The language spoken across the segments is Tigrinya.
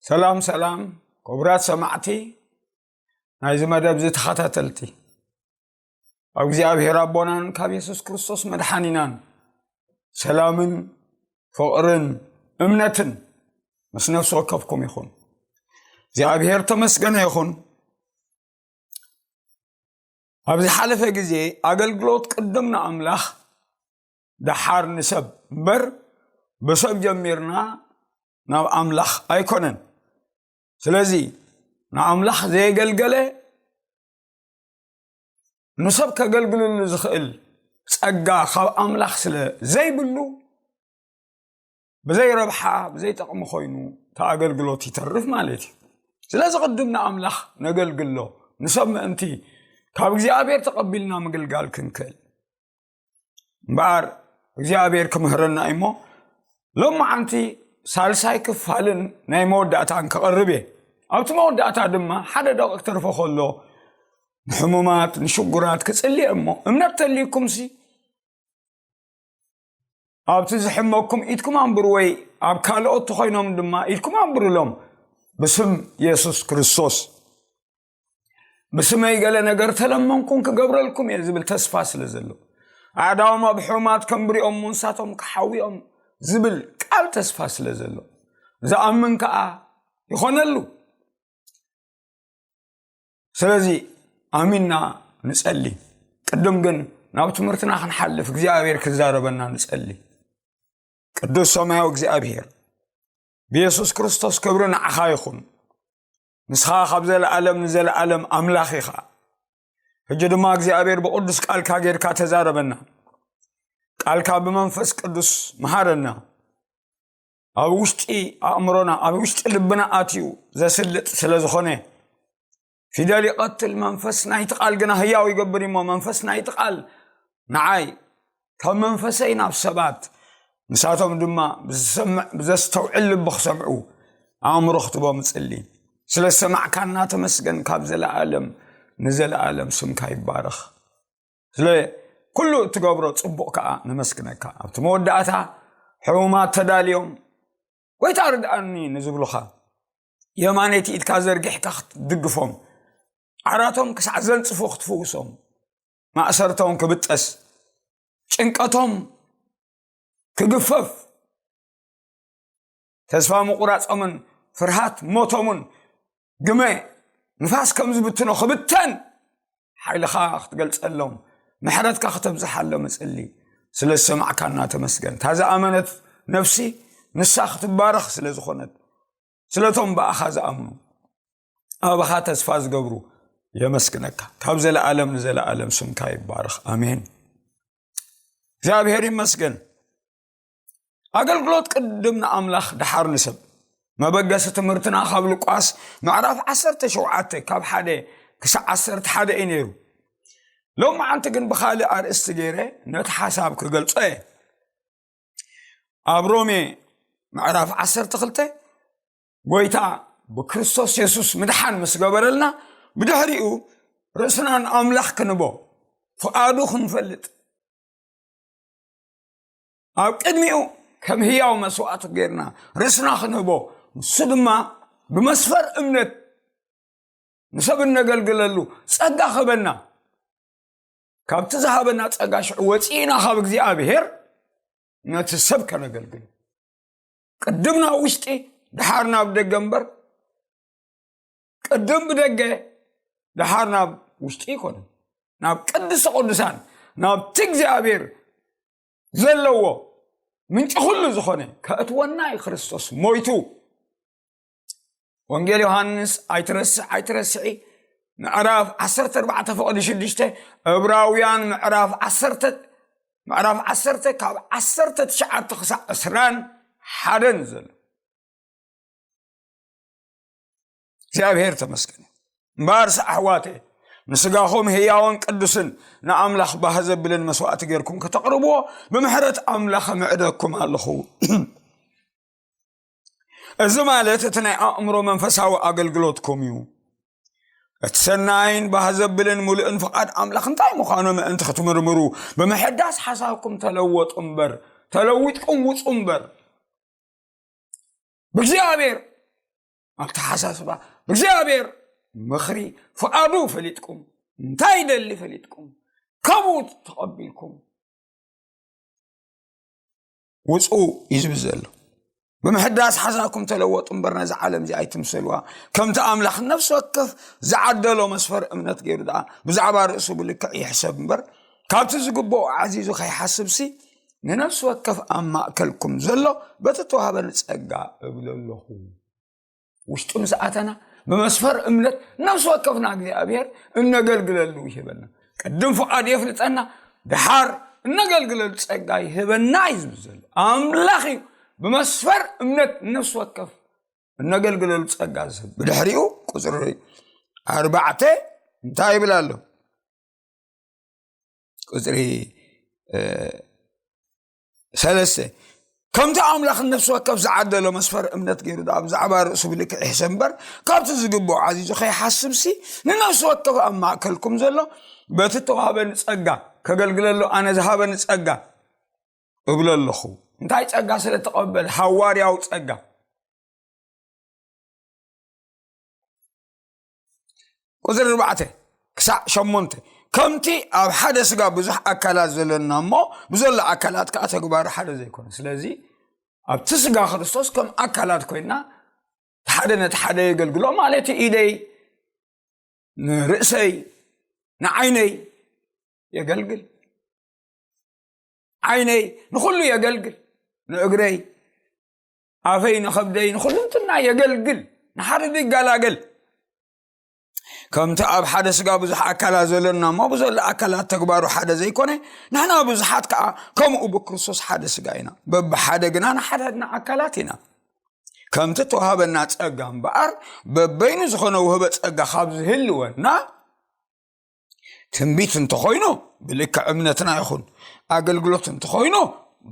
ሰላም ሰላም፣ ክቡራት ሰማዕቲ ናይዚ መደብ እዚ ተኸታተልቲ፣ ኣብ እግዚኣብሔር ኣቦናን ካብ የሱስ ክርስቶስ መድሓኒናን ሰላምን ፍቕርን እምነትን ምስ ነፍሲ ወከፍኩም ይኹን። እግዚኣብሔር ተመስገነ ይኹን። ኣብ ዝሓለፈ ግዜ ኣገልግሎት ቅድም ንኣምላኽ ደሓር ንሰብ እምበር፣ ብሰብ ጀሚርና ናብ ኣምላኽ ኣይኮነን። ስለዚ ንኣምላኽ ዘየገልገለ ንሰብ ከገልግልሉ ዝኽእል ጸጋ ካብ ኣምላኽ ስለ ዘይብሉ፣ ብዘይ ረብሓ ብዘይ ጠቕሚ ኮይኑ እቲ ኣገልግሎት ይተርፍ ማለት እዩ። ስለዚ ቅድም ንኣምላኽ ነገልግሎ፣ ንሰብ ምእንቲ ካብ እግዚኣብሔር ተቐቢልና ምግልጋል ክንክእል። እምበኣር እግዚኣብሔር ክምህረና እዩ እሞ፣ ሎማዓንቲ ሳልሳይ ክፋልን ናይ መወዳእታን ክቐርብ እየ። ኣብቲ መወዳእታ ድማ ሓደ ደቂቕ ተርፎ ከሎ ንሕሙማት ንሽጉራት ክጽሊ እየ እሞ፣ እምነት ተልይኩምሲ ኣብቲ ዝሕመኩም ኢድኩም ኣንብሩ፣ ወይ ኣብ ካልኦት ተኾይኖም ድማ ኢድኩም ኣንብሩሎም። ብስም የሱስ ክርስቶስ ብስመይ ገለ ነገር ተለመንኩም ክገብረልኩም እየ ዝብል ተስፋ ስለ ዘሎ፣ ኣዕዳዎም ኣብ ሕማት ከንብርኦም ንሳቶም ክሓውዮም ዝብል ቃል ተስፋ ስለ ዘሎ፣ ዝኣምን ከኣ ይኾነሉ። ስለዚ ኣሚንና ንጸሊ። ቅድም ግን ናብ ትምህርትና ክንሓልፍ እግዚኣብሔር ክዛረበና ንጸሊ። ቅዱስ ሰማያዊ እግዚኣብሔር፣ ብየሱስ ክርስቶስ ክብሪ ንዓኻ ይኹን። ንስኻ ካብ ዘለኣለም ንዘለኣለም ኣምላኽ ኢኻ። ሕጂ ድማ እግዚኣብሔር ብቕዱስ ቃልካ ጌርካ ተዛረበና። ቃልካ ብመንፈስ ቅዱስ መሃረና። ኣብ ውሽጢ ኣእምሮና፣ ኣብ ውሽጢ ልብና ኣትዩ ዘስልጥ ስለ ዝኾነ፣ ፊደል ይቐትል፣ መንፈስ ናይቲ ቃል ግና ህያው ይገብር እሞ፣ መንፈስ ናይቲ ቃል ንዓይ ካብ መንፈሰይ ናብ ሰባት፣ ንሳቶም ድማ ብዝሰምዕ ብዘስተውዕል ልቢ ክሰምዑ ኣእምሮ ክትቦም እጽሊ። ስለ ዝሰማዕካና ተመስገን፣ ካብ ዘለኣለም ንዘለኣለም ስምካ ይባረኽ። ስለ ኩሉ እትገብሮ ጽቡቕ ከኣ ነመስግነካ። ኣብቲ መወዳእታ ሕሙማት ተዳልዮም፣ "ጎይታ ርድኣኒ" ንዝብሉኻ፣ የማነይቲ ኢድካ ዘርጊሕካ ክትድግፎም፣ ዓራቶም ክሳዕ ዘንጽፉ ክትፍውሶም፣ ማእሰርቶም ክብጠስ፣ ጭንቀቶም ክግፈፍ፣ ተስፋ ምቑራጾምን ፍርሃት ሞቶምን ግመ ንፋስ ከም ዝብትኖ ክብተን፣ ሓይልኻ ክትገልጸሎም፣ ምሕረትካ ክተብዝሓሎም እጽሊ። ስለ ዝሰማዕካና ተመስገን። እታ ዝኣመነት ነፍሲ ንሳ ክትባረኽ ስለ ዝኾነት፣ ስለቶም ብኣኻ ዝኣምኑ፣ ኣባኻ ተስፋ ዝገብሩ የመስግነካ። ካብ ዘለኣለም ንዘለኣለም ስምካ ይባረኽ። ኣሜን። እግዚኣብሔር ይመስገን። ኣገልግሎት ቅድም ንኣምላኽ ደሓር ንሰብ። መበገሲ ትምህርትና ካብ ሉቃስ ምዕራፍ ዓሰርተ ሸውዓተ ካብ ሓደ ክሳዕ ዓሰርተ ሓደ እዩ ነይሩ። ሎማዓንቲ ግን ብኻልእ ኣርእስቲ ገይረ ነቲ ሓሳብ ክገልጾ እየ። ኣብ ሮሜ ምዕራፍ ዓሰርተ ክልተ ጎይታ ብክርስቶስ የሱስ ምድሓን ምስ ገበረልና፣ ብድሕሪኡ ርእስና ንኣምላኽ ክንቦ፣ ፍቓዱ ክንፈልጥ፣ ኣብ ቅድሚኡ ከም ህያው መስዋዕቲ ጌርና ርእስና ክንህቦ፣ ንሱ ድማ ብመስፈር እምነት ንሰብ እነገልግለሉ ጸጋ ክህበና፣ ካብቲ ዝሃበና ጸጋ ሽዑ ወጺእና ካብ እግዚኣብሔር ነቲ ሰብ ከነገልግሎ። ቅድም ናብ ውሽጢ፣ ደሓር ናብ ደገ እምበር፣ ቅድም ብደገ፣ ደሓር ናብ ውሽጢ ኣይኮነን። ናብ ቅድስተ ቅዱሳን፣ ናብቲ እግዚኣብሔር ዘለዎ ምንጪ ኩሉ ዝኾነ ከእትወና እዩ ክርስቶስ ሞይቱ። ወንጌል ዮሃንስ ኣይትረስዕ፣ ኣይትረስዒ፣ ምዕራፍ ዓሰርተ ኣርባዕተ ፍቕዲ ሽዱሽተ፣ ዕብራውያን ምዕራፍ ዓሰርተ፣ ምዕራፍ ዓሰርተ ካብ ዓሰርተ ትሽዓተ ክሳዕ ዕስራን ሓደን ዘሎ። እግዚኣብሔር ተመስገን። እምበኣርስ ኣሕዋተ፣ ንስጋኹም ህያውን ቅዱስን ንኣምላኽ ባህ ዘብልን መስዋዕቲ ጌርኩም ከተቕርብዎ ብምሕረት ኣምላኽ ምዕደኩም ኣለኹ። እዚ ማለት እቲ ናይ ኣእምሮ መንፈሳዊ ኣገልግሎትኩም እዩ። እቲ ሰናይን ባህ ዘብልን ምሉእን ፍቓድ ኣምላኽ እንታይ ምዃኑ ምእንቲ ክትምርምሩ፣ ብምሕዳስ ሓሳብኩም ተለወጡ እምበር፣ ተለዊጥኩም ውጹ እምበር፣ ብእግዚኣብሔር ኣተሓሳስባ ብእግዚኣብሔር ምኽሪ ፍቓዱ ፈሊጥኩም እንታይ ይደሊ ፈሊጥኩም ካብኡ ተቐቢልኩም ውፅኡ እዩ ዝብል ዘሎ። ብምሕዳስ ሓሳብኩም ተለወጡ እምበር ነዚ ዓለም እዚ ኣይትምሰልዋ። ከምቲ ኣምላኽ ነፍሲ ወከፍ ዝዓደሎ መስፈር እምነት ገይሩ ደኣ ብዛዕባ ርእሱ ብልክዕ ይሕሰብ እምበር ካብቲ ዝግብኦ ዓዚዙ ከይሓስብሲ ንነፍሲ ወከፍ ኣብ ማእከልኩም ዘሎ በቲ ተዋህበኒ ጸጋ እብል ኣለኹ። ውሽጡ ምስ ኣተና ብመስፈር እምነት ነፍሲ ወከፍና እግዚኣብሔር እነገልግለሉ ይህበና። ቅድም ፍቓድ የፍልጠና፣ ድሓር እነገልግለሉ ጸጋ ይህበና እዩ ዝብል ዘሎ። ኣምላኽ እዩ ብመስፈር እምነት ነፍሲ ወከፍ እነገልግለሉ ጸጋ ዝህብ። ብድሕሪኡ ቁፅሪ ኣርባዕተ እንታይ ይብል ኣሎ? ቁፅሪ ሰለስተ ከምቲ ኣምላኽ ነፍሲ ወከፍ ዝዓደሎ መስፈር እምነት ገይሩ ደኣ ብዛዕባ ርእሱ ብልክዕ ይሕሰብ እምበር ካብቲ ዝግብኦ ዓዚዙ ከይሓስብሲ ንነፍሲ ወከፍ ኣብ ማእከልኩም ዘሎ በቲ ተዋህበኒ ጸጋ ከገልግለሉ ኣነ ዝሃበኒ ጸጋ እብሎ ኣለኹ። እንታይ ጸጋ ስለ ተቐበል? ሃዋርያዊ ጸጋ። ቁፅሪ ኣርባዕተ ክሳዕ ሸሞንተ ከምቲ ኣብ ሓደ ስጋ ብዙሕ ኣካላት ዘለና እሞ ብዘሎ ኣካላት ከዓ ተግባሩ ሓደ ዘይኮነ። ስለዚ ኣብቲ ስጋ ክርስቶስ ከም ኣካላት ኮይና ሓደ ነቲ ሓደ የገልግሎ ማለት እዩ። ኢደይ ንርእሰይ ንዓይነይ የገልግል፣ ዓይነይ ንኹሉ የገልግል፣ ንእግረይ ኣፈይ ንኸብደይ ንኹልንትና የገልግል፣ ንሓደ ይገላገል። ከምቲ ኣብ ሓደ ስጋ ብዙሕ ኣካላት ዘለና እሞ ብዘሎ ኣካላት ተግባሩ ሓደ ዘይኮነ ንሕና ብዙሓት ከዓ ከምኡ ብክርስቶስ ሓደ ስጋ ኢና፣ በብሓደ ግና ንሓድሕድና ኣካላት ኢና። ከምቲ ተዋሃበና ጸጋ እምበኣር በበይኑ ዝኾነ ውህበ ጸጋ ካብ ዝህልወና ትንቢት እንተኾይኑ ብልክዕ እምነትና ይኹን፣ ኣገልግሎት እንተኾይኑ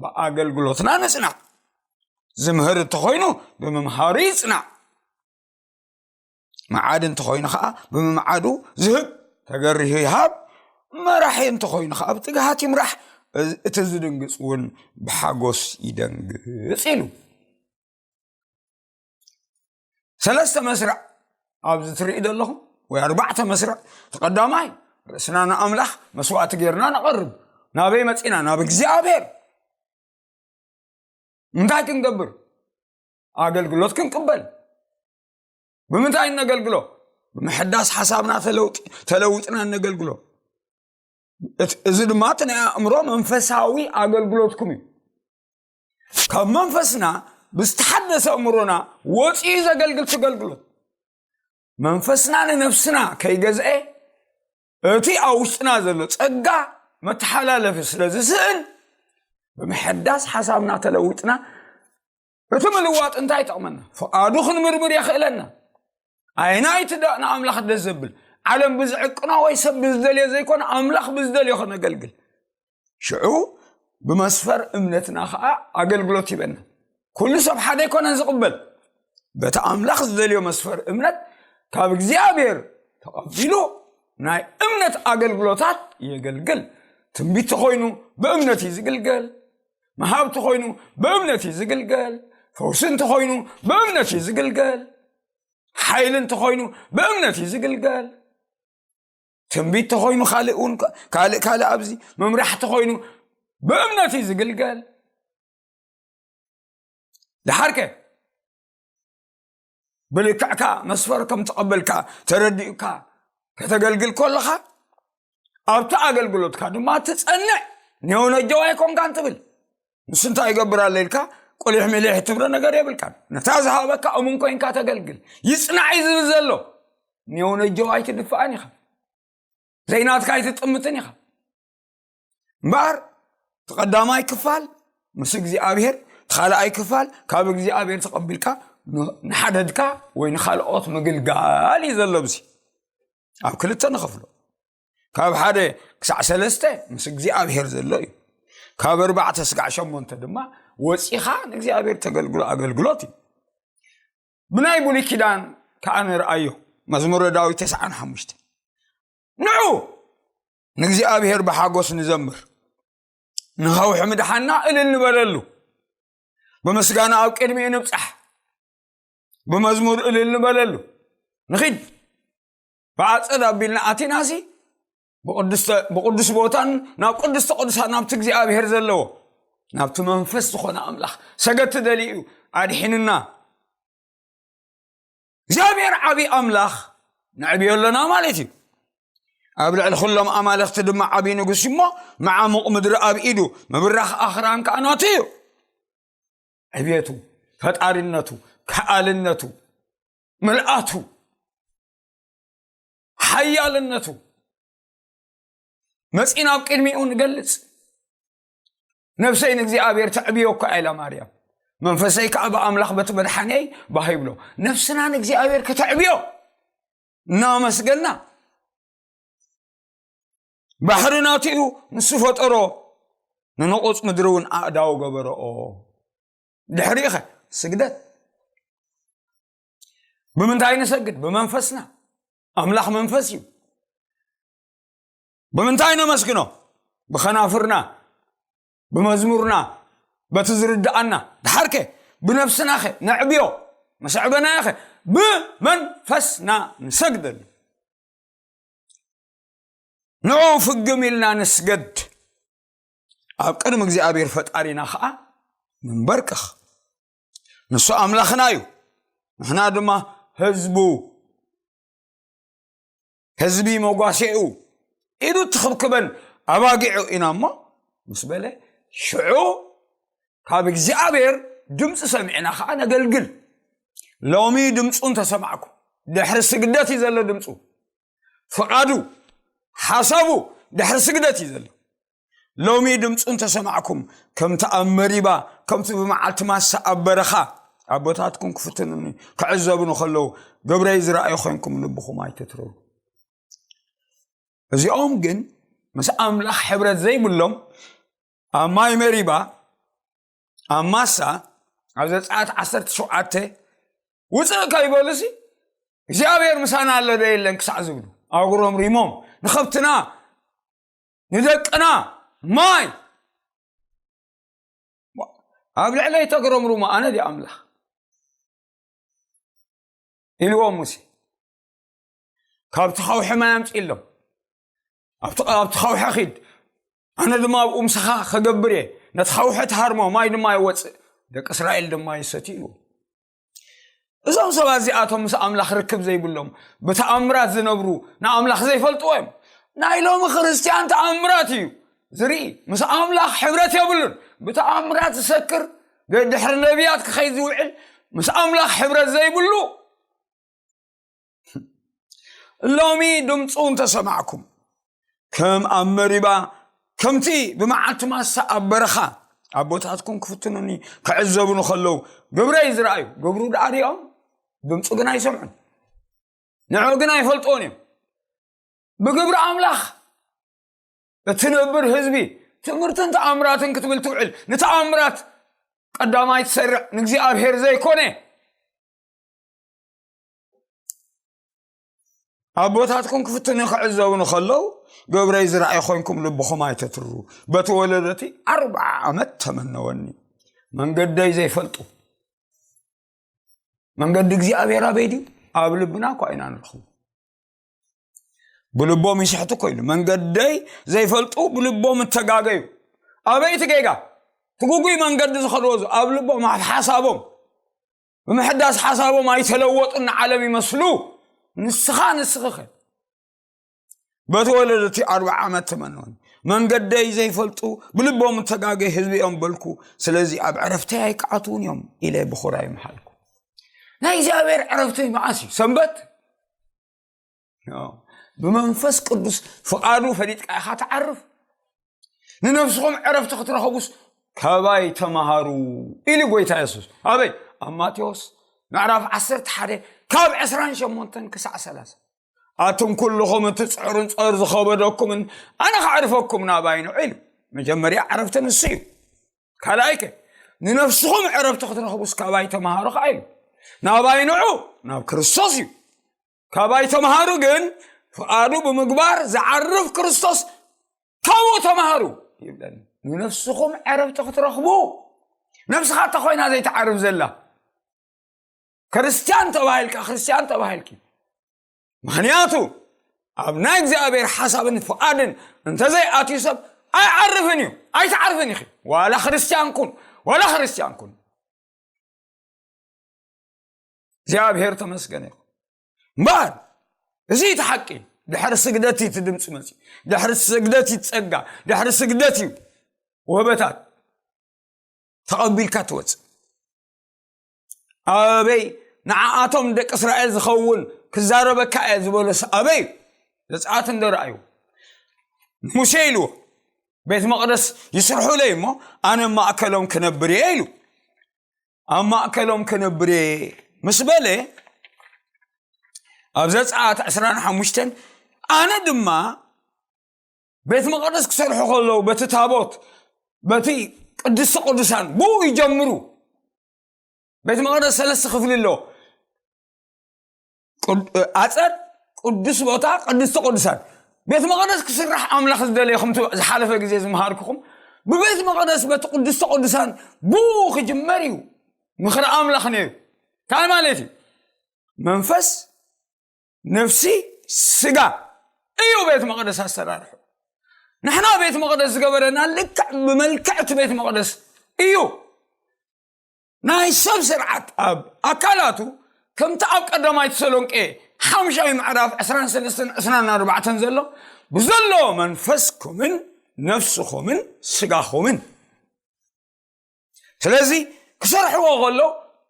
ብኣገልግሎትና ንጽናዕ፣ ዝምህር እንተኾይኑ ብምምሃሩ ይጽናዕ፣ መዓድ እንተኾይኑ ከዓ ብምምዓዱ ዝህብ ተገሪሁ ይሃብ፣ መራሒ እንተኾይኑ ከዓ ብትግሃት ይምራሕ፣ እቲ ዝድንግፅ እውን ብሓጎስ ይደንግፅ ኢሉ። ሰለስተ መስርዕ ኣብዚ ትርኢ ዘለኹም ወይ ኣርባዕተ መስርዕ። እቲ ቀዳማይ ርእስና ንኣምላኽ መስዋዕቲ ጌርና ነቐርብ። ናበይ መፂና? ናብ እግዚኣብሔር። እንታይ ክንገብር? ኣገልግሎት ክንቅበል። ብምንታይ እነገልግሎ? ብምሕዳስ ሓሳብና ተለውጢ- ተለዊጥና እነገልግሎ። እት- እዚ ድማ እቲ ናይ ኣእምሮ መንፈሳዊ ኣገልግሎትኩም እዩ። ካብ መንፈስና ብዝተሓደሰ ኣእምሮና ወፂኡ ዘገልግል ትገልግሎት መንፈስና ንነፍስና ከይገዝአ እቲ ኣብ ውሽጥና ዘሎ ጸጋ መተሓላለፊ ስለ ዝስእን ብምሕዳስ ሓሳብና ተለዊጥና እቲ ምልዋጥ እንታይ ይጠቕመና? ፍቓዱ ክንምርምር የኽእለና። ኣይናይቲ ደቕ ንኣምላኽ ደስ ዘብል ዓለም ብዝዕቅኖ ወይ ሰብ ብዝደልዮ ዘይኮነ ኣምላኽ ብዝደልዮ ከነገልግል ሽዑ ብመስፈር እምነትና ኸዓ ኣገልግሎት ይበና። ኩሉ ሰብ ሓደ ኣይኮነን ዝቕበል። በቲ ኣምላኽ ዝደልዮ መስፈር እምነት ካብ እግዚኣብሔር ተቐቢሉ ናይ እምነት ኣገልግሎታት የገልግል። ትንቢት ተኾይኑ ብእምነት እዩ ዝግልገል። መሃብ ተኾይኑ ብእምነት እዩ ዝግልገል። ፈውሲ እንተኾይኑ ብእምነት እዩ ዝግልገል። ሓይሊ እንተኾይኑ ብእምነት እዩ ዝግልገል። ትንቢት ተኾይኑ ካልእ እውን ካልእ ካልእ ኣብዚ መምራሕ ተኾይኑ ብእምነት እዩ ዝግልገል። ድሓርከ ብልክዕካ መስፈር ከም ተቐበልካ ተረዲኡካ ከተገልግል ከለኻ ኣብቲ ኣገልግሎትካ ድማ ትጸንዕ። ኔውነጀዋ ኣይኮንካን ትብል። ንሱ እንታይ ይገብር ኣሎ ኢልካ ቁሊሕ ሚሊሕ ትብሎ ነገር የብልካን። ነታ ዝሃበካ እሙን ኮይንካ ተገልግል። ይጽናዕ እዩ ዝብል ዘሎ። ኔውነጀዋ ኣይትድፍኣን ኢኻ። ዘይናትካ ኣይትጥምትን ኢኻ። እምበኣር እቲ ቀዳማይ ክፋል ምስ እግዚኣብሔር፣ እቲ ካልኣይ ክፋል ካብ እግዚኣብሔር ተቐቢልካ ን- ንሓደድካ ወይ ንኻልኦት ምግልጋል እዩ ዘሎ። ብዚ ኣብ ክልተ ንኸፍሎ። ካብ ሓደ ክሳዕ ሰለስተ ምስ እግዚኣብሔር ዘሎ እዩ። ካብ ኣርባዕተ ስጋዕ ሸሞንተ ድማ ወፂኻ ንእግዚኣብሔር ተገልግሎ ኣገልግሎት እዩ። ብናይ ብሉይ ኪዳን ከዓ ንርኣዮ። መዝሙረ ዳዊት ተስዓን ሓሙሽተ ንዑ ንእግዚኣብሔር ብሓጎስ ንዘምር፣ ንኸውሒ ምድሓና እልል ንበለሉ፣ ብምስጋና ኣብ ቅድሚኡ ንብጻሕ። ብመዝሙር እልል ንበለሉ። ንኺድ ብኣጸድ ኣቢልና ኣቲናሲ ብቅዱስተ- ብቅዱስ ቦታን ናብ ቅዱስተ ቅዱሳን ናብቲ እግዚኣብሔር ዘለዎ ናብቲ መንፈስ ዝኾነ ኣምላኽ ሰገድ ትደሊ እዩ ኣድሒንና። እግዚኣብሔር ዓብዪ ኣምላኽ ነዕብዮ ኣለና ማለት እዩ። ኣብ ልዕሊ ኩሎም ኣማልኽቲ ድማ ዓብዪ ንጉስ እዩ እሞ መዓሙቕ ምድሪ ኣብ ኢዱ፣ ምብራኽ ኣኽራን ከኣ ናቱ እዩ። ዕብየቱ፣ ፈጣሪነቱ፣ ከኣልነቱ፣ ምልኣቱ፣ ሓያልነቱ መጺና ኣብ ቅድሚኡ ንገልጽ። ነፍሰይ ንእግዚኣብሔር ተዕብዮ እኳ ኢላ ማርያም፣ መንፈሰይ ከዓ ብኣምላኽ በቲ መድሓኒይ ባህ ይብሎ። ነፍስና ንእግዚኣብሔር ከተዕብዮ እናመስገና፣ ባሕሪ ናቱ እዩ፣ ንሱ ፈጠሮ፣ ንንቑጽ ምድሪ እውን ኣእዳው ገበረኦ። ድሕሪኡ ኸ ስግደት። ብምንታይ ንሰግድ? ብመንፈስና። ኣምላኽ መንፈስ እዩ። ብምንታይ ነመስግኖ? ብኸናፍርና፣ ብመዝሙርና፣ በቲ ዝርድኣና። ድሓርከ ብነፍስናኸ ነዕብዮ፣ መሰዕበናያኸ ብመንፈስና ንሰግደሉ። ንዑ ፍግም ኢልና ንስገድ፣ ኣብ ቅድሚ እግዚኣብሔር ፈጣሪና ኸዓ ንንበርክኽ። ንሱ ኣምላኽና እዩ፣ ንሕና ድማ ህዝቡ፣ ህዝቢ መጓሴኡ፣ ኢዱ ትኽብክበን ኣባጊዑ ኢና እሞ ምስ በለ፣ ሽዑ ካብ እግዚኣብሔር ድምፂ ሰሚዕና ኸዓ ነገልግል። ሎሚ ድምፁ እንተሰማዕኩ፣ ድሕሪ ስግደት እዩ ዘሎ ድምፁ። ፍቓዱ፣ ሓሳቡ ድሕሪ ስግደት እዩ ዘሎ። ሎሚ ድምፁ እንተሰማዕኩም፣ ከምቲ ኣብ መሪባ፣ ከምቲ ብመዓልቲ ማሳ ኣብ በረኻ፣ ኣቦታትኩም ክፍትኑኒ፣ ክዕዘቡኒ ከለዉ፣ ግብረይ ዝረኣዩ ኮይንኩም ልብኹም ኣይትትረሩ። እዚኦም ግን ምስ ኣምላኽ ሕብረት ዘይብሎም፣ ኣብ ማይ መሪባ፣ ኣብ ማሳ፣ ኣብ ዘጸኣት ዓሰርተ ሸውዓተ፣ ውፅእ ከይበሉሲ፣ እግዚኣብሔር ምሳና ኣሎ ዶ የለን ክሳዕ ዝብሉ፣ ኣጉረምሪሞም፣ ንኸብትና፣ ንደቅና፣ ማይ፣ ኣብ ልዕለይ ተጉረምርሙ፣ ኣነ ድየ ኣምላኽ? ኢልዎም ሙሴ። ካብቲ ኻውሒ ማይ ኣምፅእሎም። ኣብቲ ኣብቲ ኻውሒ ኺድ፣ ኣነ ድማ ኣብኡ ምሳኻ ኸገብር እየ። ነቲ ኻውሒ ትሃርሞ፣ ማይ ድማ ይወፅእ። ደቂ እስራኤል ድማ ይሰትዩ ኢልዎም። እዞም ሰባት እዚኣቶም ምስ ኣምላኽ ርክብ ዘይብሎም፣ ብተኣምራት ዝነብሩ፣ ንኣምላኽ ዘይፈልጥዎ እዮም። ናይ ሎሚ ክርስትያን ተኣምራት እዩ ዝርኢ። ምስ ኣምላኽ ሕብረት የብሉን። ብተኣምራት ዝሰክር፣ ደድሕሪ ነቢያት ክኸይድ ዝውዕል፣ ምስ ኣምላኽ ሕብረት ዘይብሉ። ሎሚ ድምፁ እንተሰማዕኩም፣ ከም ኣብ መሪባ፣ ከምቲ ብመዓልቲ ማሳ ኣብ በረኻ፣ ኣቦታትኩም ክፍትኑኒ፣ ክዕዘቡኒ ከለዉ፣ ግብረይ ዝረኣዩ፣ ግብሩ ደኣ ሪኦም፣ ድምፁ ግን ኣይሰምዑን። ንዑ ግን ኣይፈልጥዎን እዮም። ብግብሪ ኣምላኽ እትነብር ህዝቢ፣ ትምህርትን ተኣምራትን ክትብል ትውዕል፣ ንተኣምራት ቀዳማይ ትሰርዕ ንእግዚኣብሔር ዘይኮነ፣ ኣቦታትኩም ክፍትኑ ክዕዘቡ ንኸለዉ፣ ግብረይ ዝረኣዩ ኮይንኩም ልብኹም ኣይተትርሩ። በቲ ወለዶ እቲ ኣርብዓ ዓመት ተመነወኒ። መንገደይ ዘይፈልጡ። መንገዲ እግዚኣብሔር ኣበይ ድዩ? ኣብ ልብና እኳ ኢና ንረኽቡ። ብልቦም ይስሕቱ እኮ ኢሉ። መንገደይ ዘይፈልጡ ብልቦም እተጋገዩ። ኣበይ እቲ ጌጋ? እቲ ግጉይ መንገዲ ዝኸድዎ ዝ-፣ ኣብ ልቦም፣ ኣብ ሓሳቦም። ብምሕዳስ ሓሳቦም ኣይተለወጡን፣ ንዓለም ይመስሉ። ንስኻ፣ ንስኺ ኸ? በቲ ወለዶ እቲ ኣርብዓ ዓመት ተመንወን። መንገደይ ዘይፈልጡ ብልቦም እተጋገዩ ህዝቢ እዮም በልኩ። ስለዚ ኣብ ዕረፍተይ ኣይክኣትዉን እዮም ኢለ ብኹራይ ምሓልኩ። ናይ እግዚኣብሔር ዕረፍቲ መዓስ እዩ? ሰንበት። ብመንፈስ ቅዱስ ፍቓዱ ፈሊጥካ ኢኻ ትዓርፍ። ንነፍስኹም ዕረፍቲ ክትረኽቡስ ካባይ ተምሃሩ ኢሉ ጎይታ የሱስ። ኣበይ? ኣብ ማቴዎስ ምዕራፍ ዓሰርተ ሓደ ካብ ዕስራን ሸሞንተን ክሳዕ ሰላሳ። ኣቱም ኩልኹም እትጽዕሩን ጸር ዝኸበደኩምን ኣነ ከዕርፈኩም ናባይ ንዑ ኢሉ። መጀመርያ ዕረፍቲ ንሱ እዩ። ካልኣይ ከ ንነፍስኹም ዕረፍቲ ክትረኽቡስ ካባይ ተምሃሩ ከኣ ኢሉ። ናባይ ንዑ ናብ ክርስቶስ እዩ። ካባይ ተምሃሩ ግን ፍቓዱ ብምግባር ዝዓርፍ ክርስቶስ ካብኡ ተምሃሩ ይብለኒ። ንነፍስኹም ዕረፍቲ ክትረኽቡ። ነፍስኻ እታ ኮይና ዘይትዓርፍ ዘላ ክርስትያን ተባሂልካ፣ ክርስትያን ተባሂልኪ። ምኽንያቱ ኣብ ናይ እግዚኣብሔር ሓሳብን ፍቓድን እንተዘይኣትዩ ሰብ ኣይዓርፍን እዩ። ኣይትዓርፍን ኢኺ። ዋላ ክርስትያን ኩን፣ ዋላ ክርስትያን ኩን። እግዚኣብሔር ተመስገን ይኹን። እምበኣር እዚ እቲ ሓቂ። ድሕሪ ስግደት እዩ እቲ ድምፂ መፂ። ድሕሪ ስግደት እዩ ጸጋ። ድሕሪ ስግደት እዩ ወበታት ተቐቢልካ ትወፅእ። ኣበይ ንዓኣቶም ደቂ እስራኤል ዝኸውን ክዛረበካ እየ ዝበሎስ ኣበይ? ዘጸኣት እንዶ ረኣዩ ሙሴ ኢልዎ፣ ቤት መቕደስ ይስርሑለይ እሞ ኣነ ኣብ ማእከሎም ክነብር እየ ኢሉ። ኣብ ማእከሎም ክነብር እየ ምስ በለ ኣብ ዘጸኣት ዕስራን ሓሙሽተን ኣነ ድማ ቤት መቕደስ ክሰርሑ ከለዉ በቲ ታቦት በቲ ቅድስቲ ቅዱሳን ብኡ ይጀምሩ። ቤት መቕደስ ሰለስተ ክፍሊ ኣለዎ። ኣፀድ፣ ቅዱስ ቦታ፣ ቅድስቲ ቅዱሳን። ቤት መቕደስ ክስራሕ ኣምላኽ ዝደለየ ከምቲ ዝሓለፈ ግዜ ዝመሃርኩኹም ብቤት መቕደስ በቲ ቅድስቲ ቅዱሳን ብኡ ክጅመር እዩ ምኽሪ ኣምላኽ ነይሩ። እንታይ ማለት እዩ? መንፈስ፣ ነፍሲ፣ ስጋ እዩ ቤት መቕደስ ኣሰራርሑ። ንሕና ቤት መቕደስ ዝገበረና ልክዕ ብመልክዕ እቲ ቤት መቐደስ እዩ። ናይ ሰብ ስርዓት ኣብ ኣካላቱ ከምቲ ኣብ ቀዳማይ ተሰሎንቄ ሓምሻይ ምዕራፍ ዕስራን ሰለስተን ዕስራን ኣርባዕተን ዘሎ ብዘሎ መንፈስኩምን ነፍስኹምን ስጋኹምን። ስለዚ ክሰርሕዎ ከሎ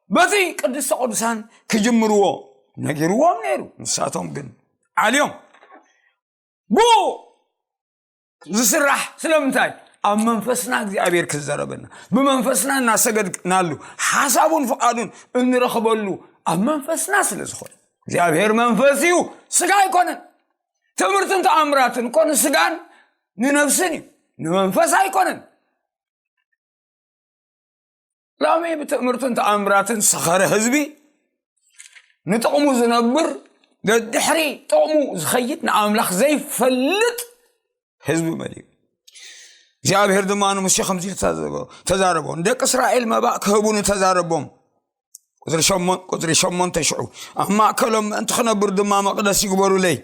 በቲ ቅድስተ ቅዱሳን ክጅምርዎ ነጊርዎም ነይሩ። ንሳቶም ግን ዓልዮም ብኡ ዝስራሕ ስለምንታይ? ኣብ መንፈስና እግዚኣብሔር ክዘረበና፣ ብመንፈስና እናሰገድናሉ ሓሳቡን ፍቓዱን እንረኽበሉ ኣብ መንፈስና ስለ ዝኾነ። እግዚኣብሔር መንፈስ እዩ፣ ስጋ ኣይኮነን። ትምህርትን ተኣምራትን እኮ ንስጋን ንነፍስን እዩ፣ ንመንፈስ ኣይኮነን። ሎሚ ብትእምርትን ተኣምራትን ዝሰኸረ ህዝቢ፣ ንጥቕሙ ዝነብር፣ ደድሕሪ ጥቕሙ ዝኸይድ፣ ንኣምላኽ ዘይፈልጥ ህዝቢ መሊኡ። እግዚኣብሔር ድማ ንሙሴ ከምዚ ኢሉ ተዛረቦ፣ ተዛረቦ፣ ንደቂ እስራኤል መባእ ክህቡ ንተዛረቦም። ቁፅሪ ሸሞን-፣ ቁፅሪ ሸሞንተ ሽዑ፣ ኣብ ማእከሎም ምእንቲ ክነብር ድማ መቕደስ ይግበሩለይ።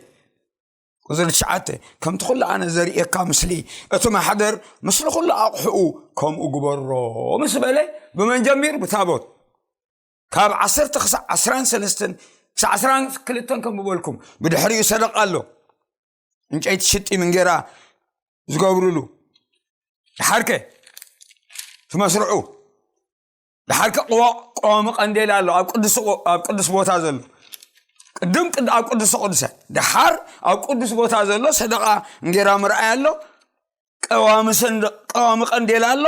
ቁፅሪ ትሽዓተ፣ ከምቲ ኩሉ ኣነ ዘርእየካ ምስሊ እቲ ማሕደር፣ ምስሊ ኩሉ ኣቑሑኡ ከምኡ ግበሮ ምስ በለ፣ ብመን ጀሚሩ? ብታቦት። ካብ ዓሰርተ ክሳዕ ዓስራን ሰለስተን ክሳዕ ዓስራን ክልተን ከም ዝበልኩም፣ ብድሕሪኡ ሰደቓ ኣሎ። ዕንጨይቲ ሽጢም እንጌራ ዝገብሩሉ። ድሓርከ እቲ መስርዑ። ድሓርከ ቅዋ-፣ ቀዋሚ ቀንዴል ኣሎ፣ ኣብ ቅዱስ፣ ኣብ ቅዱስ ቦታ ዘሎ። ቅድም ቅድ-፣ ኣብ ቅዱስ ቅዱሳን። ድሓር ኣብ ቅዱስ ቦታ ዘሎ ሰደቓ እንጌራ ምርኣይ ኣሎ። ቀዋሚ ሰንደ-፣ ቀዋሚ ቀንዴል ኣሎ።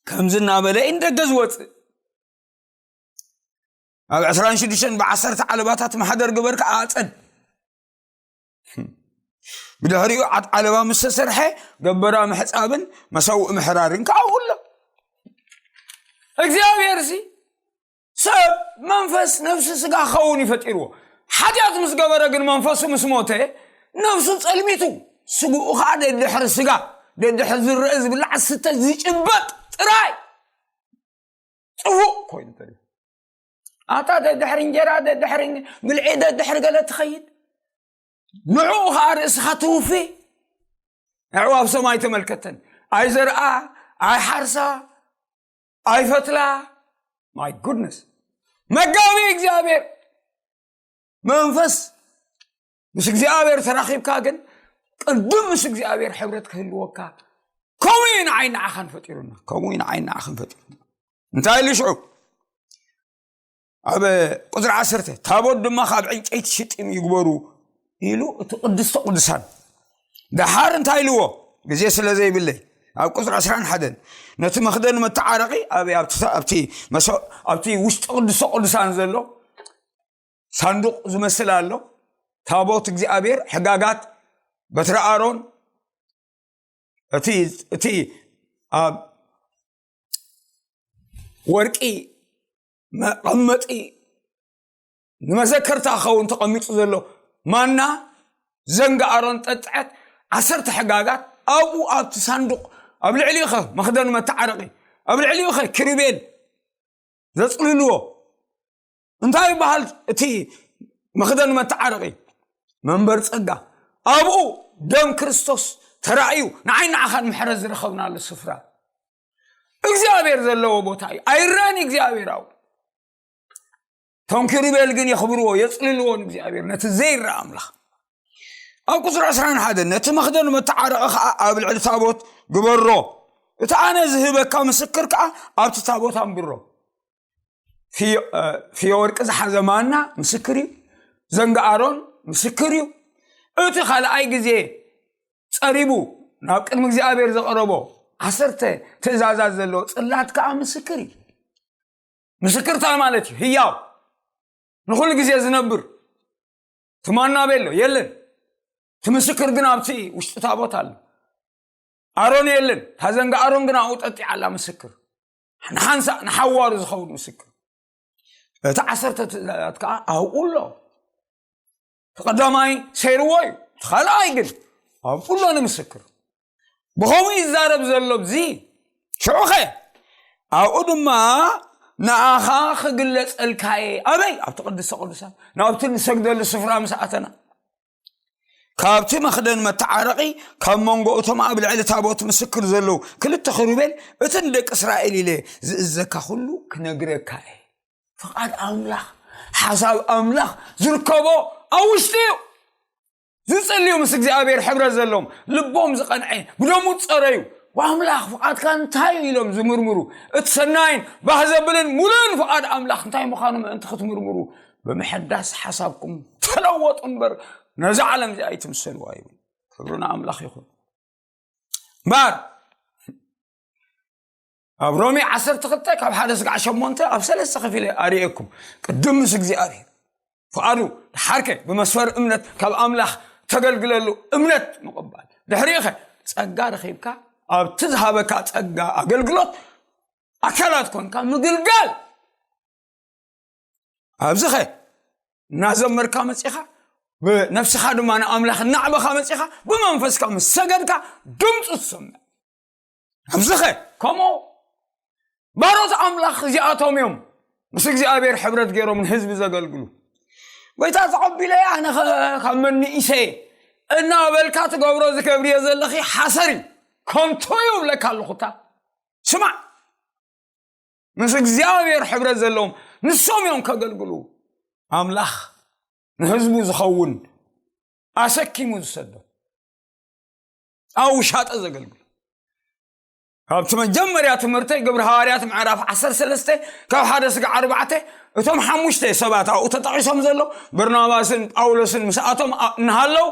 ከምዚ እናበለ እዩ ንደገ ዝወፅእ። ኣብ ዕስራን ሽዱሽተን ብዓሰርተ ዓለባታት ማሕደር ግበር ከኣ ኣፀድ። ብድሕሪኡ ዓት ዓለባ ምስ ተሰርሐ፣ ገበራ ምሕጻብን መሰውእ ምሕራርን ከኣ ኣሎ። እግዚኣብሔር ሲ ሰብ መንፈስ፣ ነፍሲ፣ ስጋ ክኸውን እዩ ፈጢርዎ። ሓጢኣት ምስ ገበረ ግን መንፈሱ ምስ ሞተ፣ ነፍሱ ጸልሚቱ፣ ስግኡ ኸኣ ደድሕሪ ስጋ፣ ደድሕሪ ዝረአ ዝብላዕ ዝስተ ዝጭበጥ ጥራይ ጽቡቕ ኮይኑ ተሪፉ። ኣታ ደድሕሪ እንጀራ፣ ደድሕሪ ብልዒ፣ ደድሕሪ ገለ ትኸይድ። ንዕኡ ኸኣ ርእስኻ ትውፊ። ኣዕዋፍ ሰማይ ተመልከተን። ኣይዘርኣ፣ ኣይሓርሳ፣ ኣይፈትላ። My goodness። መጋቢ እግዚኣብሔር መንፈስ ምስ እግዚኣብሔር ተራኺብካ ግን ቅድም ምስ እግዚኣብሔር ሕብረት ክህልወካ። ከምኡ እዩ ንዓይ ንዓኻን ፈጢሩና። ከምኡ እዩ ንዓይ ንዓኻን ፈጢሩና። እንታይ ኢሉ ሽዑ? ኣብ ቁፅሪ ዓሰርተ፣ ታቦት ድማ ካብ ዕንጨይቲ ሽጢም ይግበሩ ኢሉ እቲ ቅድስተ ቅዱሳን። ደሓር እንታይ ኢልዎ? ግዜ ስለ ዘይብለይ፣ ኣብ ቁፅሪ ዕስራን ሓደን፣ ነቲ መኽደን መተዓረቒ ኣብ-፣ ኣብቲ፣ ኣብቲ መሶ-፣ ኣብቲ ውሽጢ ቅድስተ ቅዱሳን ዘሎ ሳንዱቕ ዝመስል ኣሎ። ታቦት እግዚኣብሔር፣ ሕጋጋት፣ በትሪ ኣሮን፣ እቲ፣ እቲ ኣብ ወርቂ መቐመጢ ንመዘከርታ ክኸውን ተቐሚጡ ዘሎ ማና፣ ዘንጋ ኣሮን ጠጥዐት፣ ዓሰርተ ሕጋጋት ኣብኡ ኣብቲ ሳንዱቕ፣ ኣብ ልዕሊኡ ኸ መኽደን መተዓረቒ፣ ኣብ ልዕሊኡ ኸ ኪሩቤል ዘጽልልዎ፣ እንታይ ይበሃል? እቲ መኽደን መተዓረቂ መንበር ጸጋ፣ ኣብኡ ደም ክርስቶስ ተራእዩ ንዓይ ንዓኻን ምሕረት ዝረኸብናሉ ስፍራ። እግዚኣብሔር ዘለዎ ቦታ እዩ። ኣይረን እግዚኣብሔር ኣብኡ። ቶም ኪሩቤል ግን የኽብርዎ፣ የጽልልዎ ንእግዚኣብሔር፣ ነቲ ዘይረኣ ኣምላኽ። ኣብ ቁጽሪ ዕስራን ሓደን፣ ነቲ መኽደን መተዓረቒ ኸኣ ኣብ ልዕሊ ታቦት ግበሮ፣ እቲ ኣነ ዝህበካ ምስክር ከኣ ኣብቲ ታቦት ኣንብሮ። ፍዮ እ፣ ፍዮ ወርቂ ዝሓዘ ማና ምስክር እዩ። ዘንጊ ኣሮን ምስክር እዩ። እቲ ካልኣይ ግዜ ጸሪቡ ናብ ቅድሚ እግዚኣብሔር ዘቐረቦ ዓሰርተ ትእዛዛት ዘለዎ ጽላት ከኣ ምስክር እዩ። ምስክር እንታይ ማለት እዩ? ህያው፣ ንኹሉ ግዜ ዝነብር። እቲ ማና ኣበይ ኣሎ? የለን። እቲ ምስክር ግን ኣብቲ ውሽጢ ታቦት ኣሎ። ኣሮን የለን። እታ ዘንጊ ኣሮን ግን ኣብኡ ጠጢዓ ኣላ ምስክር። ንሓንሳእ ንሓዋሩ ዝኸውን ምስክር። እቲ ዓሰርተ ትእዛዛት ከኣ ኣብኡ ኣሎ። እቲ ቀዳማይ ሰይርዎ እዩ። እቲ ካልኣይ ግን ኣብኡ ኣሎ ንምስክር። ብኸምኡ ይዛረብ ዘሎ እዚ ሽዑኸ ኣብኡ ድማ ንኣኻ ክግለጸልካየ። ኣበይ? ኣብቲ ቅድስተ ቅዱሳን፣ ናብቲ ንሰግደሉ ስፍራ ምስ ኣተና። ካብቲ መኽደን መተዓረቒ፣ ካብ መንጎ እቶም ኣብ ልዕሊ ታቦት ምስክር ዘለዉ ክልተ ኪሩቤል፣ እቲ ንደቂ እስራኤል ኢለ ዝእዘካ ኩሉ ክነግረካ እየ። ፍቓድ ኣምላኽ፣ ሓሳብ ኣምላኽ ዝርከቦ ኣብ ውሽጢ እዩ። ዝጽልዩ ምስ እግዚኣብሔር ሕብረት ዘለዎም፣ ልቦም ዝቐንዐ፣ ብደሙ ዝጸረዩ፣ "ኣምላኽ ፍቓድካ እንታይ እዩ?" ኢሎም ዝምርምሩ፣ እቲ ሰናይን ባህ ዘብልን ሙሉእን ፍቓድ ኣምላኽ እንታይ ምዃኑ ምእንቲ ክትምርምሩ፣ ብምሕዳስ ሓሳብኩም ተለወጡ እምበር፣ ነዛ ዓለም እዚኣ ኣይትምሰልዋ ይብል። ክብሪ ንኣምላኽ ይኹን። እምበር፣ ኣብ ሮሜ ዓሰርተ ክልተ ካብ ሓደ ስጋዕ ሸሞንተ ኣብ ሰለስተ ከፊለ ኣርእየኩም። ቅድም ምስ እግዚኣብሔር ፍቓዱ፣ ደሓርከ ብመስፈር እምነት ካብ ኣምላኽ ተገልግለሉ እምነት ምቕባል። ድሕሪኸ ጸጋ ረኺብካ፣ ኣብቲ ዝሃበካ ጸጋ ኣገልግሎት ኣካላት ኮንካ ምግልጋል። ኣብዚኸ እናዘመርካ መጺኻ፣ ብነፍስኻ ድማ ንኣምላኽ እናዕበኻ መጺኻ፣ ብመንፈስካ ምስ ሰገድካ ድምፁ ትሰምዕ። ኣብዚኸ ከምኡ ባሮት ኣምላኽ እዚኣቶም እዮም ምስ እግዚኣብሔር ሕብረት ገይሮም ንህዝቢ ዘገልግሉ። "ጎይታ ተቐቢለ ኣነ ኸ ካብ መን ንኢሰ?" እናበልካ ትገብሮ ዝገብርዮ ዘለኺ ሓሰር እዩ፣ ከንቱ እዩ እብለካ ኣለኹ። እታ ስማዕ፣ ምስ እግዚኣብሔር ሕብረት ዘለዎም ንሶም እዮም ከገልግሉ። ኣምላኽ ንህዝቡ ዝኸውን ኣሰኪሙ ዝሰዶ፣ ኣብ ውሻጠ ዘገልግሉ። ካብቲ መጀመርያ ትምህርተይ፣ ግብሪ ሃዋርያት ምዕራፍ ዓሰርተ ሰለስተ ካብ ሓደ ስጋዕ ኣርባዕተ፣ እቶም ሓሙሽተ ሰባት ኣብኡ ተጠቒሶም ዘለዉ፣ በርናባስን ጳውሎስን ምስኣቶም ኣ-፣ እናሃለዉ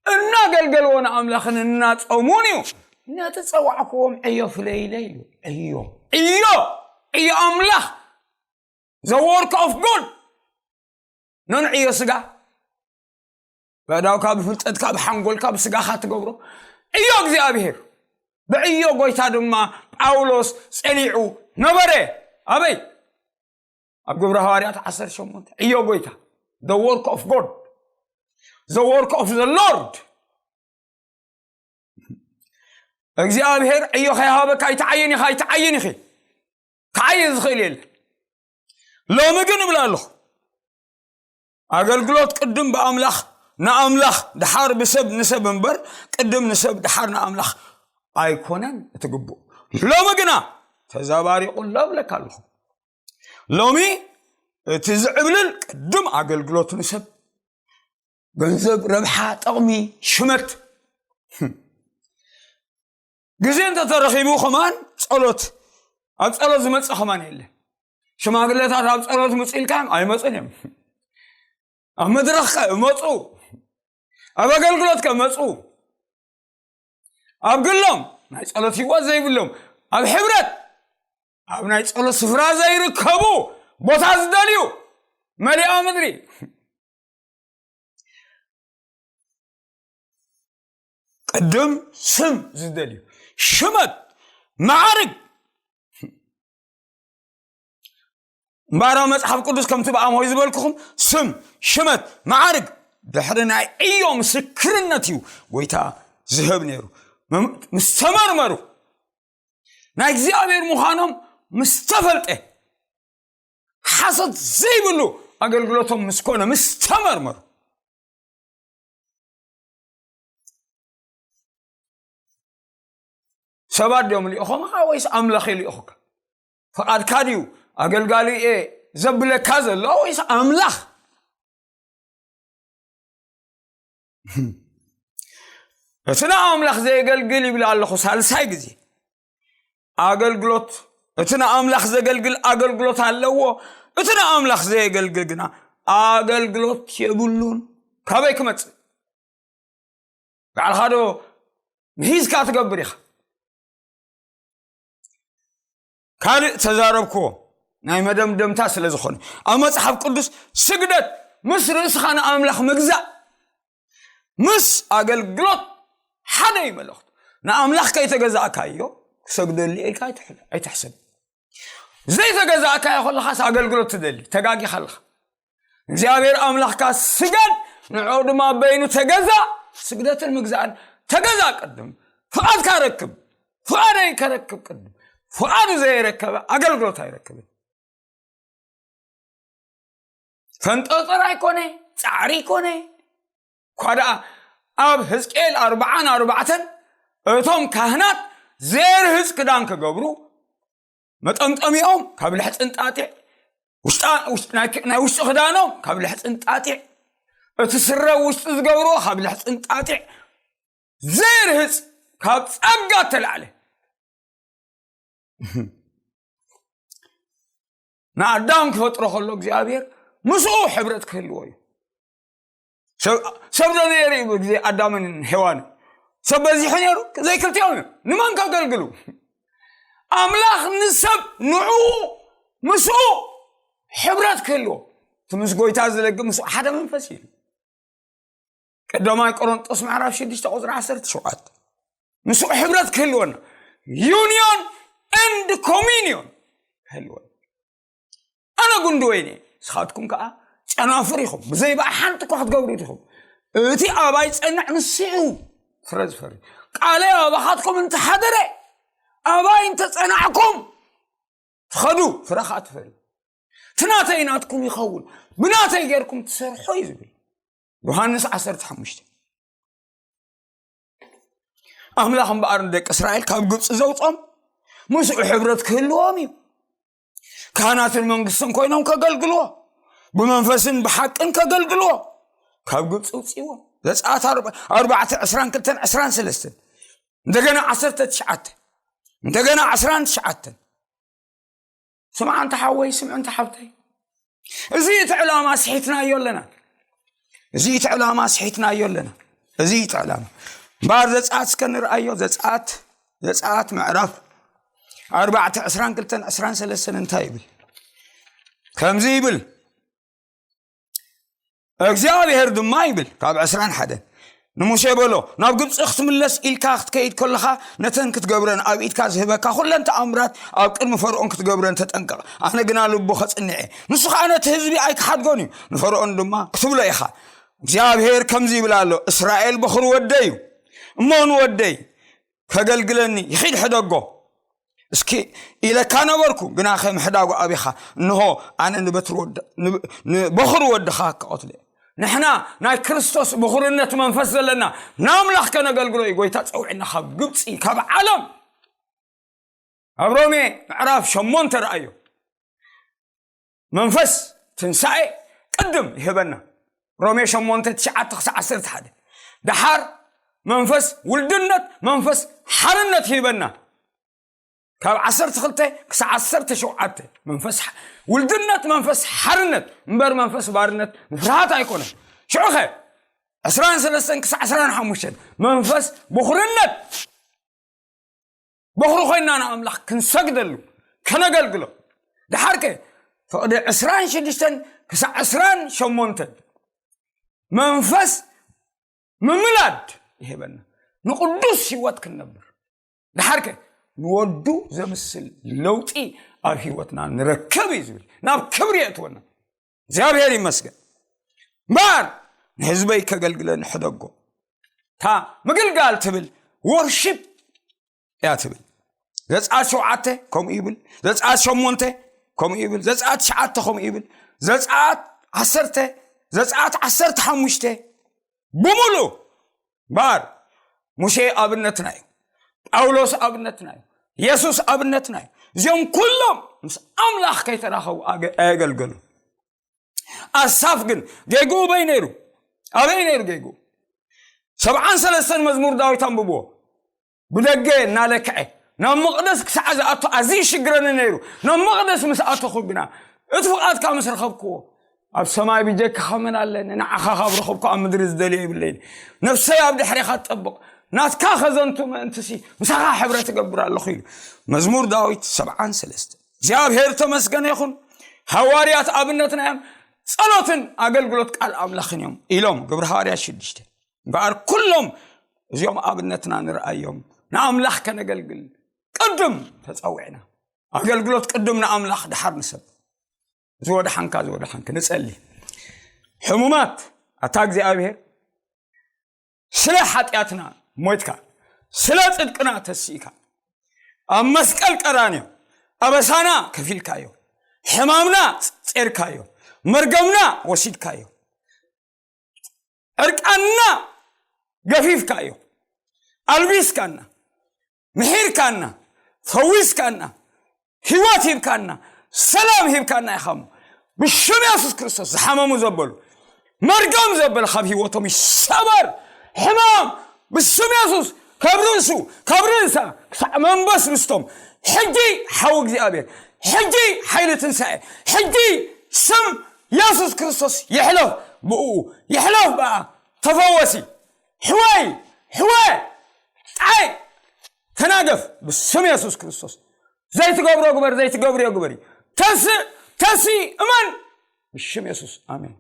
እናገልገልዎ ንኣምላኽን እናጸሙን እዩ። ነቲ ጸዋዕክዎም ዕዮ ፍለይለ ኢሉ። ዕዮ፣ ዕዮ፣ ዕዮ ኣምላኽ፣ the work of God። ኖን ዕዮ ስጋ፣ ብኣእዳውካ፣ ብፍልጠትካ፣ ብሓንጎልካ፣ ብስጋኻ ትገብሮ። ዕዮ እግዚኣብሔር፣ ብዕዮ ጎይታ ድማ ጳውሎስ ጸኒዑ ነበረ። ኣበይ? ኣብ ግብረ ሃዋርያት ዓሰርተ ሸሞንተ። ዕዮ ጎይታ፣ the work of God፣ the work of the Lord። እግዚኣብሔር ዕዮ ከይሃበካ ኣይትዓይን ኢኻ፣ ኣይትዓይን ኢኺ። ክዓይን ዝኽእል የለን። ሎሚ ግን እብል ኣለኹ፣ ኣገልግሎት ቅድም ብኣምላኽ ንኣምላኽ፣ ድሓር ብሰብ ንሰብ እምበር፣ ቅድም ንሰብ ድሓር ንኣምላኽ ኣይኮነን እቲ ግቡእ። ሎሚ ግና ተዛባሪቑ ኣሎ እብለካ ኣለኹ። ሎሚ እቲ ዝዕብልል ቅድም ኣገልግሎት ንሰብ፣ ገንዘብ፣ ረብሓ፣ ጥቕሚ፣ ሽመት። ግዜ እንተተረኺቡ ከማን ጸሎት፣ ኣብ ጸሎት ዝመጽእ ከማን የለ። ሽማግለታት ኣብ ጸሎት ምጽእ ኢልካዮም ኣይመጹን እዮም። ኣብ መድረኽ ከ መጹ፣ ኣብ ኣገልግሎት ከ መጹ። ኣብ ግሎም ናይ ጸሎት ህይወት ዘይብሎም፣ ኣብ ሕብረት፣ ኣብ ናይ ጸሎት ስፍራ ዘይርከቡ፣ ቦታ ዝደልዩ፣ መሊኣ ምድሪ። ቅድም ስም ዝደልዩ፣ ሽመት፣ መዓርግ። እምበኣር መጽሓፍ ቅዱስ ከምቲ ብኣምሆይ ዝበልኩኹም፣ ስም፣ ሽመት፣ መዓርግ፣ ድሕሪ ናይ ዕዮ ምስክርነት እዩ ጎይታ ዝህብ ነይሩ። መም-፣ ምስ ተመርመሩ፣ ናይ እግዚኣብሔር ምዃኖም ምስ ተፈልጠ፣ ሓሶት ዘይብሉ ኣገልግሎቶም ምስ ኮነ፣ ምስ ተመርመሩ፣ ሰባት ድዮም ልኢኾምኻ ወይስ ኣምላኽ እዩ ልኢኹካ? ፍቓድካ ድዩ ኣገልጋሊ እየ ዘብለካ ዘሎ ወይስ ኣምላኽ? እቲ ንኣምላኽ ዘየገልግል ይብል ኣለኹ ሳልሳይ ግዜ። ኣገልግሎት፣ እቲ ንኣምላኽ ዘገልግል ኣገልግሎት ኣለዎ፣ እቲ ንኣምላኽ ዘየገልግል ግና ኣገልግሎት የብሉን። ካበይ ክመጽእ? ባዕልኻ ዶ ምሂዝካ ትገብር ኢኻ? ካልእ ተዛረብክዎ፣ ናይ መደምደምታ ስለ ዝኾነ። ኣብ መጽሓፍ ቅዱስ ስግደት ምስ ርእስኻ ንኣምላኽ ምግዛእ፣ ምስ ኣገልግሎት ሓደ እዩ መልእኽቱ። ንኣምላኽ ከይተገዛእካዮ ክሰግደሉ ኢልካ ኣይትሕ-፣ ኣይትሕሰብ። ዘይተገዛእካዮ ከለኻስ ኣገልግሎት ትደሊ፣ ተጋጊኻ ኣለኻ። እግዚኣብሔር ኣምላኽካ ስገድ፣ ንዕኡ ድማ በይኑ ተገዛእ። ስግደትን ምግዛእን ተገዛእ ቅድም። ፍቓድካ ረክብ። ፍቓደይ ከረክብ ቅድም። ፍቓዱ ዘየረከበ ኣገልግሎት ኣይረክብን። ፈንጠጠር ኣይኮነ፣ ጻዕሪ ኣይኮነ። እኳ ደኣ ኣብ ሕዝቅኤል ኣርብዓን ኣርባዕተን እቶም ካህናት ዘይርህጽ ክዳን ክገብሩ፣ መጠምጠሚኦም ካብ ልሕጽን ጣጢዕ፣ ውሽጣ-፣ ውሽ-፣ ናይ ክ-፣ ናይ ውሽጢ ክዳኖም ካብ ልሕጽን ጣጢዕ፣ እቲ ስረ ውሽጢ ዝገብርዎ ካብ ልሕጽን ጣጢዕ፣ ዘይርህጽ ካብ ጸጋ እተላዕለ። ንኣዳም ክፈጥሮ ከሎ እግዚኣብሔር ምስኡ ሕብረት ክህልዎ እዩ። ሰብ፣ ሰብ ዶ ነይሩ እዩ ብግዜ ኣዳምን ሄዋንን? ሰብ በዚሑ ነይሩ? ዘይክልቲኦም እዮም። ንመን ከገልግሉ? ኣምላኽ ንሰብ ንዕኡ ምስኡ ሕብረት ክህልዎ። እቲ ምስ ጎይታ ዝለግብ ምስኡ ሓደ መንፈስ እዩ። ቀዳማይ ቆሮንጦስ ምዕራፍ ሽዱሽተ ቁጽሪ ዓሰርተ ሸውዓተ። ምስኡ ሕብረት ክህልወና፣ ዩኒዮን ኤንድ ኮሚኒዮን ክህልወና። ኣነ ጉንዲ ወይኒ፣ ንስኻትኩም ከኣ ጨናፍር ኢኹም። ብዘይ በኣ ሓንቲ እኳ ክትገብሩ ኢኹም። እቲ ኣባይ ጸንዕ ንሱ እዩ ፍረ ዝፈሪ። ቃለይ ኣባኻትኩም እንተሓደረ፣ ኣባይ እንተጸናዕኩም፣ ትኸዱ፣ ፍረ ከኣ ትፈርዩ። እቲ ናተይ ናትኩም ይኸውን፣ ብናተይ ጌርኩም ትሰርሑ እዩ ዝብል። ዮሃንስ ዓሰርተ ሓሙሽተ። ኣምላኽ እምበኣር ንደቂ እስራኤል ካብ ግብጺ ዘውጾም ምስኡ ሕብረት ክህልዎም እዩ። ካህናትን መንግስትን ኮይኖም ከገልግልዎ፣ ብመንፈስን ብሓቅን ከገልግልዎ ካብ ግብጺ ውጽእዎም። ዘጸኣት ኣርባ-፣ ኣርባዕተ ዕስራን ክልተን ዕስራን ሰለስተን፣ እንደገና ዓሰርተ ትሽዓተ፣ እንደገና ዕስራን ትሽዓተን። ስምዓ እንተ ሓወይ፣ ስምዒ እንተ ሓብተይ። እዚ እቲ ዕላማ ስሒትናዮ ኣለና። እዚ እቲ ዕላማ ስሒትናዮ ኣለና። እዚ እቲ ዕላማ። እምበኣር ዘጸኣት እስከ ንርኣዮ። ዘጸኣት፣ ዘጸኣት ምዕራፍ ኣርባዕተ ዕስራን ክልተን ዕስራን ሰለስተን እንታይ ይብል? ከምዚ ይብል፣ እግዚኣብሔር ድማ ይብል፣ ካብ ዕስራን ሓደን ንሙሴ በሎ፣ ናብ ግብጺ ክትምለስ ኢልካ ክትከይድ ከለኻ፣ ነተን ክትገብረን ኣብ ኢድካ ዝህበካ ኩለን ተኣምራት ኣብ ቅድሚ ፈርኦን ክትገብረን ተጠንቀቕ። ኣነ ግና ልቡ ከጽንዕ እየ፣ ንሱ ኸኣ ነቲ ህዝቢ ኣይክሓድጎን እዩ። ንፈርኦን ድማ ክትብሎ ኢኻ፣ እግዚኣብሔር ከምዚ ይብል ኣሎ፣ እስራኤል በኹሪ ወደይ እዩ፣ እሞ ንወደይ ከገልግለኒ ይኺድ ሕደጎ እስኪ ኢለካ ነበርኩ፣ ግናኸ ምሕዳጉ ኣቢኻ። እንሆ፣ ኣነ ንበትሪ ወድ-፣ ንብ-፣ ንበኹሪ ወድኻ ክቐትሎ እየ። ንሕና ናይ ክርስቶስ ብኹርነት መንፈስ ዘለና ንኣምላኽ ከነገልግሎ እዩ ጎይታ ጸውዕና ካብ ግብጺ፣ ካብ ዓለም። ኣብ ሮሜ ምዕራፍ ሸሞንተ ረኣዮ። መንፈስ ትንሳኤ ቅድም ይህበና። ሮሜ ሸሞንተ ትሽዓተ ክሳዕ ዓሰርተ ሓደ። ደሓር መንፈስ ውልድነት፣ መንፈስ ሓርነት ይህበና። ካብ ዓሰርተ ክልተ ክሳዕ ዓሰርተ ሸውዓተ መንፈስ ሓ-፣ ውልድነት፣ መንፈስ ሓርነት እምበር መንፈስ ባርነት ንፍርሃት ኣይኮነን። ሽዑኸ ዕስራን ሰለስተን ክሳዕ ዕስራን ሓሙሽተን መንፈስ ብኹርነት፣ በኹሪ ኮይንና ንኣምላኽ ክንሰግደሉ፣ ከነገልግሎ። ደሓርከ ፍቕዲ ዕስራን ሽዱሽተን ክሳዕ ዕስራን ሸሞንተን መንፈስ ምምላድ ይህበና፣ ንቕዱስ ህይወት ክንነብር። ደሓርከ ንወዱ ዘምስል ለውጢ ኣብ ህይወትና ንረክብ እዩ ዝብል፣ ናብ ክብሪ የእትወና። እግዚኣብሔር ይመስገን። እምበኣር ንህዝበይ ከገልግለኒ ሕደጎ። እታ ምግልጋል ትብል ወርሺፕ እያ ትብል። ዘጸኣት ሸውዓተ ከምኡ ይብል፣ ዘጸኣት ሸሞንተ ከምኡ ይብል፣ ዘጸኣት ትሽዓተ ከምኡ ይብል፣ ዘጸኣት ዓሰርተ፣ ዘጸኣት ዓሰርተ ሓሙሽተ ብምሉእ እምበኣር ሙሴ ኣብነትና እዩ። ጳውሎስ ኣብነትና እዩ። የሱስ ኣብነትና እዩ። እዚኦም ኩሎም ምስ ኣምላኽ ከይተራኸቡ ኣገ- ኣየገልገሉ። ኣሳፍ ግን ጌግኡ በይ ነይሩ። ኣበይ ነይሩ ጌግኡ? ሰብዓን ሰለስተን መዝሙር ዳዊት ኣንብብዎ። ብደገ እናለክዐ ናብ መቕደስ ክሳዕ ዝኣቱ ኣዝዩ ይሽግረኒ ነይሩ። ናብ መቕደስ ምስ ኣተኹ ግና እቲ ፍቓድካ ምስ ረኸብክዎ፣ ኣብ ሰማይ ብጀካኻ መን ኣለኒ? ንዓኻ ካብ ረኸብኩ ኣብ ምድሪ ዝደልዮ የብለይን። ነፍሰይ ኣብ ድሕሬኻ ትጠብቕ። ናትካ ከዘንቱ ምእንትሲ ምሳኻ ሕብረት እገብር ኣለኹ ኢሉ። መዝሙር ዳዊት ሰብዓን ሰለስተ። እግዚኣብሔር ተመስገነ ይኹን። ሃዋርያት ኣብነትና እዮም። ጸሎትን ኣገልግሎት ቃል ኣምላኽን እዮም ኢሎም ግብሪ ሃዋርያት ሽዱሽተ። እምበኣር ኩሎም እዚኦም ኣብነትና ንርኣዮም። ንኣምላኽ ከነገልግል ቅድም ተጸዊዕና። ኣገልግሎት ቅድም ንኣምላኽ፣ ድሓር ንሰብ። ዝወድሓንካ ዝወድሓንክ ንጸሊ። ሕሙማት ኣታ እግዚኣብሔር፣ ስለ ሓጢኣትና ሞይትካ፣ ስለ ጽድቅና ተሲእካ፣ ኣብ መስቀል ቀራንዮ ኣበሳና ከፊልካዮ፣ ሕማምና ጼርካዮ፣ መርገምና ወሲድካዮ፣ ዕርቃንና ገፊፍካዮ፣ ኣልቢስካና፣ ምሒርካና፣ ፈዊስካና፣ ህይወት ሂብካና፣ ሰላም ሂብካና ኢኻ እሞ፣ ብሽም የሱስ ክርስቶስ ዝሓመሙ ዘበሉ፣ መርገም ዘበለ ካብ ህይወቶም ይሰበር። ሕማም ብስም የሱስ ካብ ርእሱ፣ ካብ ርእሳ ክሳዕ መንበስ ምስቶም፣ ሕጂ ሓው እግዚኣብሔር፣ ሕጂ ሓይሊ ትንሳኤ፣ ሕጂ ስም የሱስ ክርስቶስ ይሕለፍ ብኡ፣ ይሕለፍ ብኣ። ተፈወሲ ሕወይ፣ ሕወ ጣይ ተናገፍ ብስም የሱስ ክርስቶስ። ዘይትገብሮ ግበር፣ ዘይትገብርዮ ግበሪ። ተንስእ፣ ተንስእ፣ እመን ብሽም የሱስ። ኣሜን።